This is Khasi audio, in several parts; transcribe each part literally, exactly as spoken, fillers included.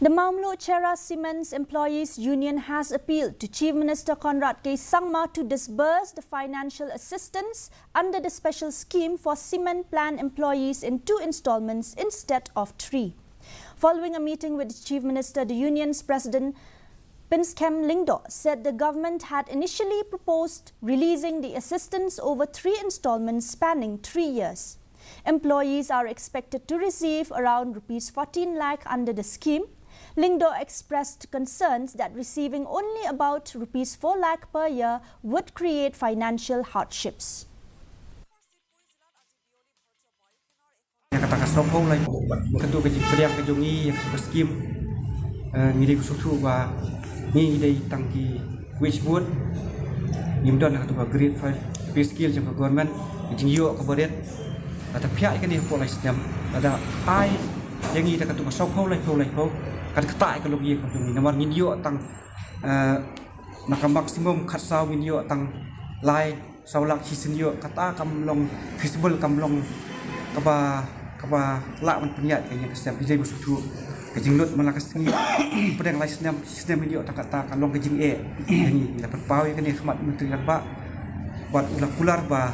The Mawmluh Cherra Cements Employees Union has appealed to Chief Minister Conrad K Sangma to disburse the financial assistance under the special scheme for cement plant employees in two installments instead of three. Following a meeting with the Chief Minister, the union's president Pinskhem Lyngdoh said the government had initially proposed releasing the assistance over three installments spanning three years. Employees are expected to receive around rupees fourteen lakh under the scheme. Lyngdoh expressed concerns that receiving only about rupees four lakh per year would create financial hardships. Ïa kata ka sawphew lai, katu ka jingpdiang ka jong ngi ïa katu ka skim. Eh, ngi dei sngewthuh ba ngi dei tang ki wage board, ngim don katu ka grade five pay scale jong ka government. Ka jingïoh kaba rit, kata phiah ïa kane hapoh lai snem, lada ai ïa ngi da katu ka sawphew laiphew laiphew, kata kata ïa ka long ïa ka jong ngi, namar ngin ïoh tang, eh, na ka maximum khatsaw ngin ïoh tang lai saw lak shisien ïoh, kata kam long feasible, kam long kaba, kaba lah ban pynïaid ka ïing ka sem. Ngi dei ba sngewthuh ka jinglut man la ka sngi, pdeng lai snem shisnem ïoh, ta kata ka long ka jingeh. Ngi la pynpaw ïa kane ha khmat Myntri Rangbah bad u la kular ba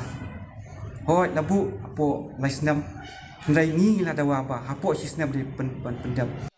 hooid la buh hapoh lai snem. Hynrei ngi ngi la dawa ba hapoh shisnem dei pyn, pyn, pyndep.